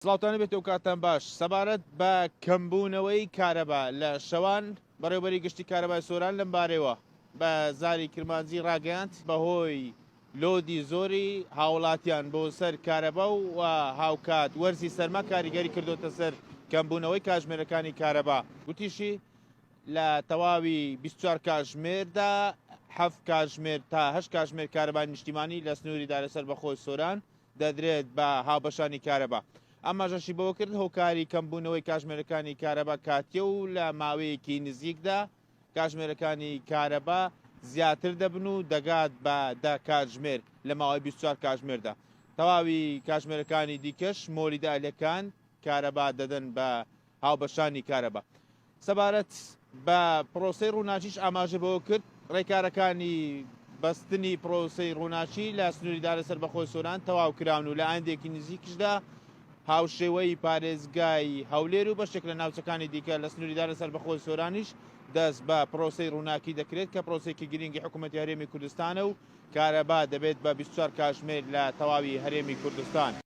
سڵاوتان لێبێت و کاتتان باش. سەبارەت بە کەمبوونەوەی کارەبا لە شەوان، بەڕێوەبەری گشتی کارەبای سۆران لەمبارەیەوە بە زاری کرمانجی ڕاگەیاند، بەهۆی لۆدی زۆری هاوڵاتیان بۆ سەر کارەبا و هاوکات وەرزی سەرما کاریگەری کردۆتە سەر کەمبوونەوەی کاژمێرەکانی کارەبا. گوتیشی، لە تەواوی 24 کاژمێردا حەفت کاژمێر تا هەشت کاژمێر کارەبای نیشتیمانی لە سنووری دارە سەربەخۆی سۆران دەدرێت بە هاوبەشانی کارەبا. ئاماژەشی بەوە کرد، هۆکاری کەمبوونەوەی کاژمێرەکانی کارەبا کاتییە و لە ماوەیەکی نزیکدا کاژمێرەکانی کارەبا زیاتر دەبن و دەگات بە دە کاتژمێر لە ماوەی 24 کاژمێردا. تەواوی کاژمێرەکانی دیکەش مۆلیدە ئەهلیەکان کارەبا دەدەن بە هاوبەشانی کارەبا. سەبارەت بە پرۆسەی ڕووناکیش ئاماژە بەوە کرد، ڕێکارەکانی بەستنی پرۆسەی ڕووناکی لە سنووری دارە سەربەخۆی سۆران تەواو کراون و لە ئایندێکی نزیکیشدا هاوشێوەی پارێزگای هەولێر و بەشێک لە ناوچەکانی دیکە لە سنووری دارە سەربەخۆی سۆرانیش دەست بە پرۆسەی ڕووناکی دەکرێت کە پرۆسەیەکی گرنگی حکوومەتی هەرێمی کوردستانە و کارەبا دەبێت بە 24 کاژمێر لە تەواوی هەرێمی کوردستان.